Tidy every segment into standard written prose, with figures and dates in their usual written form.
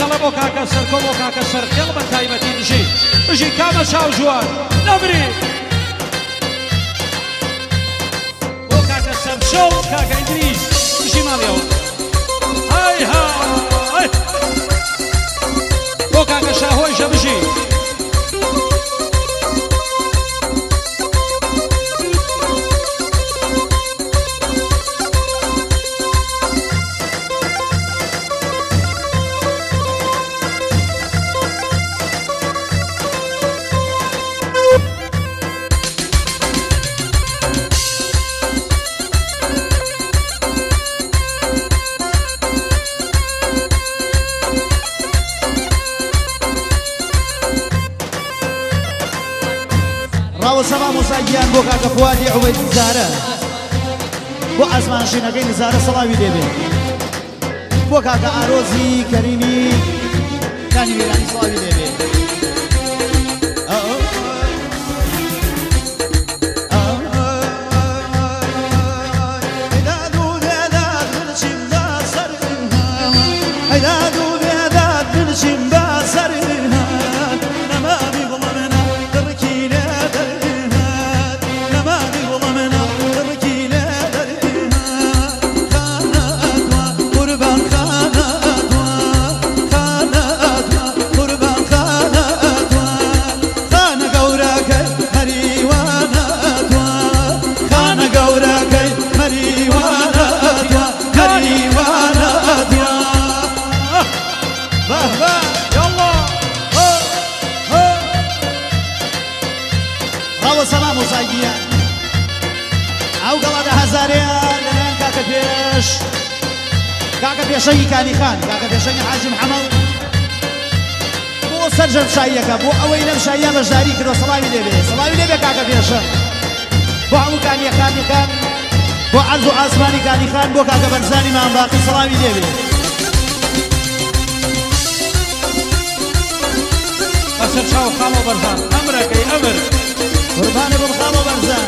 ئیدریس ئەڵێ بۆ کاکە سەرکۆ بۆ کاکە سەرخێڵ بە تایبەتی بژی بژی کامە چاو جوان نەمری بۆ کاکە سەرچەو کاکە ئیدریس بژی ماڵیەوە های های بۆ کاکە شاهۆیشە بژی گیان بۆ کاکە فوادی عوبەید نزارە بۆ ئاسمانشینەکەی نزارە سەڵاوی لێبێ بۆ کاکە ئارۆزی کەریمی کانی میرانی سەڵاوی لێبێ. کاکە پێشەنگی کانیخان کاکە پێشەنگی حاجی محەمەد بۆ سەرجەم شاییەکە بۆ ئەوەی لەم شاییە بەشداری کردوە سەڵاوی لێبێ سەڵاوی لێبێ کاکە پێشەنگ بۆ هەموو کانیەکانیەکان بۆ عەرز و ئاسمانی کانیخان بۆ کاکە بەرزانی مامباقی سەڵاوی لێبێ. بەسەر چاو خاڵۆ بەرزان ئەمرەکەی ئەمر قوربانە بم خاڵۆ بەرزان.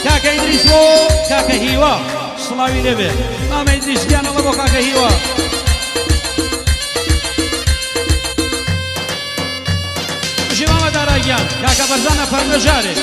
کاکە ئیدریس بۆ کاکە هیوا سڵاوی لێبێ مامە ئیدریس گیانەڵە بۆ کاکە هیوا. بژی مامە دارا گیان کاکە بەرزانە پەرنەژارێ.